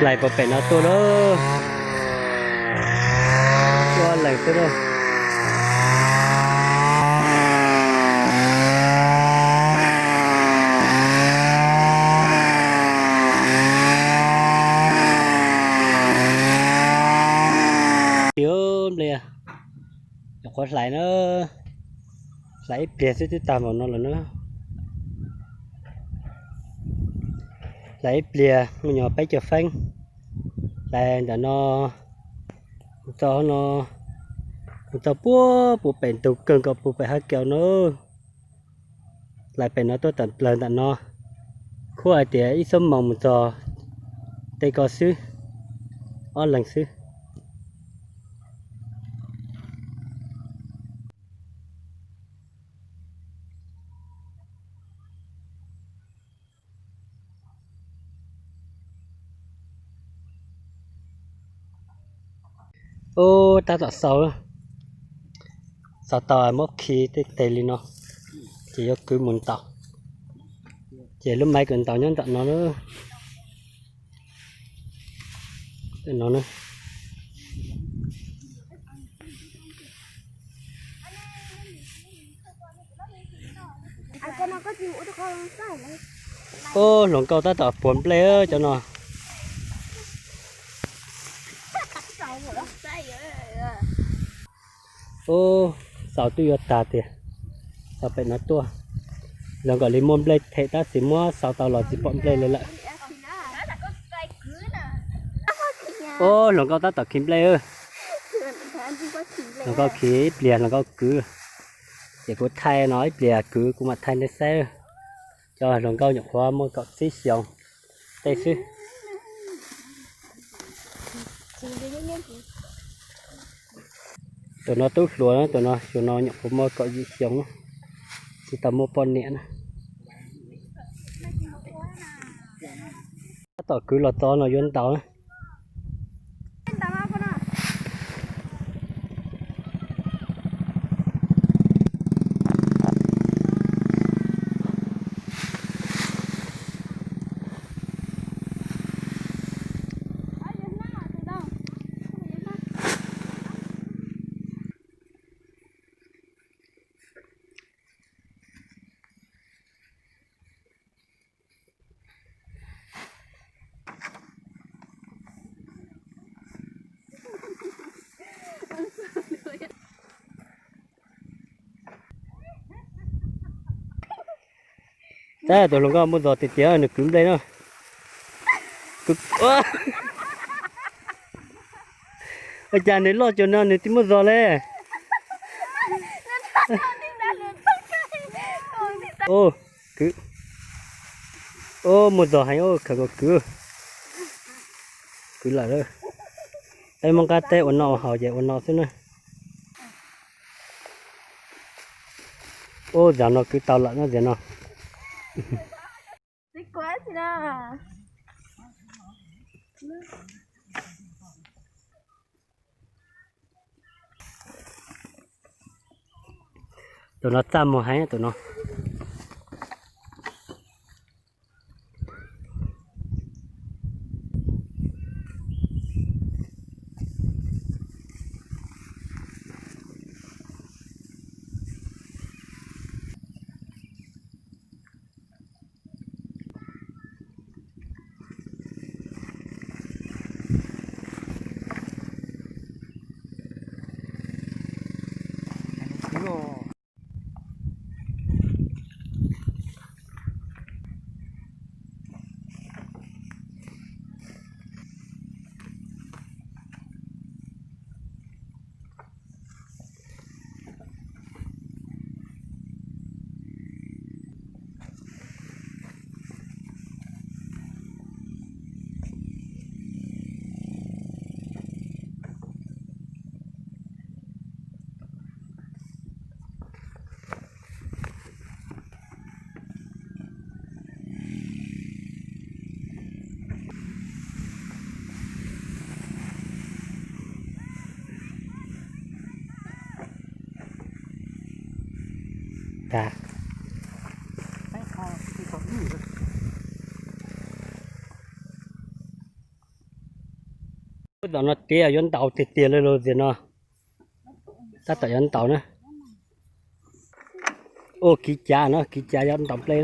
Hlais puag pem no tuaj lawm. Tuaj lees xwb lawm. Nplej, nyuam qhuav hlais na, hlais ib pliag xwb twb tag npaum no lawm na. Hlais ib pliag muaj nyuag peb caug feeb. Hlais ntawm no mus txog no, mus txog puag puag pem ntug kawg nkaus puag pem hab kaus na. Hlais pem no tuaj tawm plaws ntawm no, khuaj hais tias ib xuab moos mus txog tej ko xwb, ob leeg xwb. Ub, tab tom xaus, xaus tau muab khi tej tes li no, ces yuav kwv mus ntaus. Ces lub maiv kws ntaus nyob ntawm no na. No na. Ub, hluas nkauj tab tom puag nplej cov no. Ub, xaus twb yuav tag tiag. Xaus pem no tuaj, zoo nkaus li muaj nplej them tab sis muab xaus tau los tsis pom nplej li lawm. Ub, hluas nkauj tab tom khi nplej. Hluas nkauj khi ib pliag hluas nkauj kwv. Ces kuv thaij no ib pliag kwv kuv mam thaij nej saib. Cov hluas nkauj nyuam qhuav muaj kaum tsib xyoos tej xwb. Tus no tub hluas na, tus no xyoo no nyuam qhuav muaj kaum yim xyoo, tsis tau muaj poj niam na. Tab tom kwv los txog no yuav ntaus na. Tab tus hluas nkauj muaj zog tiag tiag nws kwv nplej na. Ua cas nws loj cuag no nws twb muaj zog li. Kwv. Ub, muaj zog heev, khawv kos kwv. Kwv lawm. Peb Hmoob qab teb ua noj ua haus ces ua no xwb na. Ub, zaum no kwv tau lawm no zaum no. Tus no txaj muag heev tus no. Tom no tiav yuav ntaus tiag tiag li los tias no. Tab tom yuav ntaus na. Ua kiv cav no, kiv cav yuav ntaus nplej.